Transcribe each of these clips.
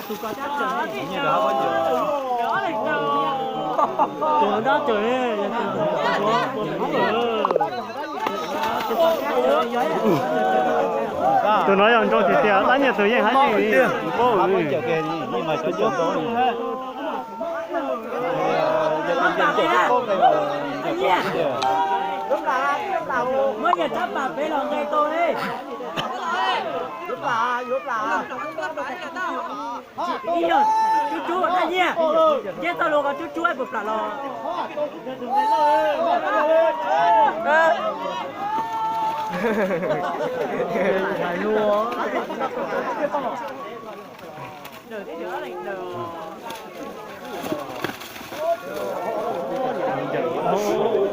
Tus no yog nroo tiag tiag, dab nyiaj tus yeej hab yeej li. Muab yawg Tsab Pam pem los nqe tau li. Ib yog cub cub dab nyiaj, nce txoj lus ko cub cub puas plam los.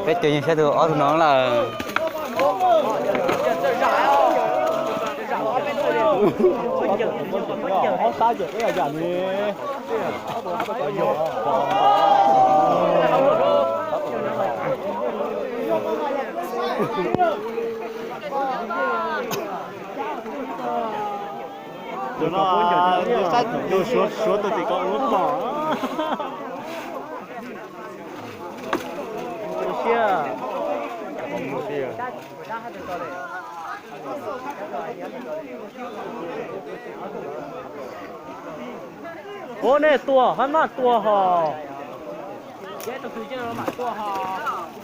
Peb cov yeej saib tus ob tug no lawm. Tus no, suav tus tim ko ua pom. Ua nej tua hab maj tua hos.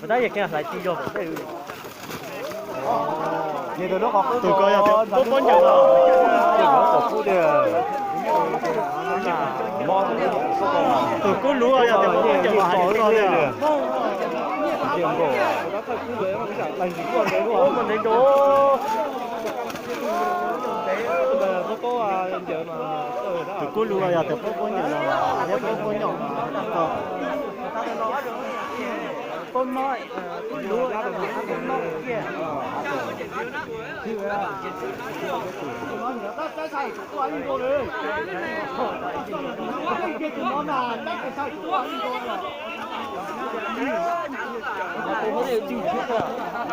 Tab yog kiag hlais tsis yog tom ntej. Tus ko yog tias pob pob ncaws los. Tus kub luv yog tias pob pob ncaws los hais li ko thiab. Tus kub luv yog tias pob pob ncaws los thiab pob pob ncaws.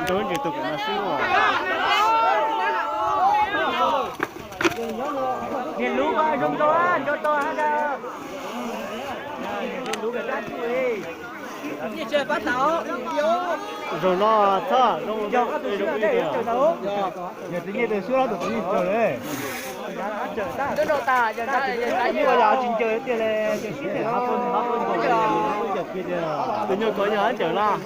Nrug ntsis tus pem no xwb os. Niag luv ko zoo nrau, nrau tau hab. Zoo no txhob zoo, yog tsis nyiaj tes xwb tus txiv neej tsaws le. Tus nyuag ko yog hab ncaws laj.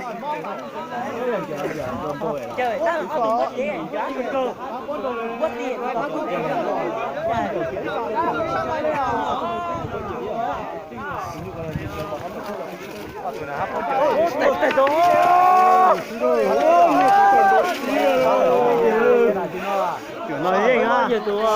Cov no yeej a.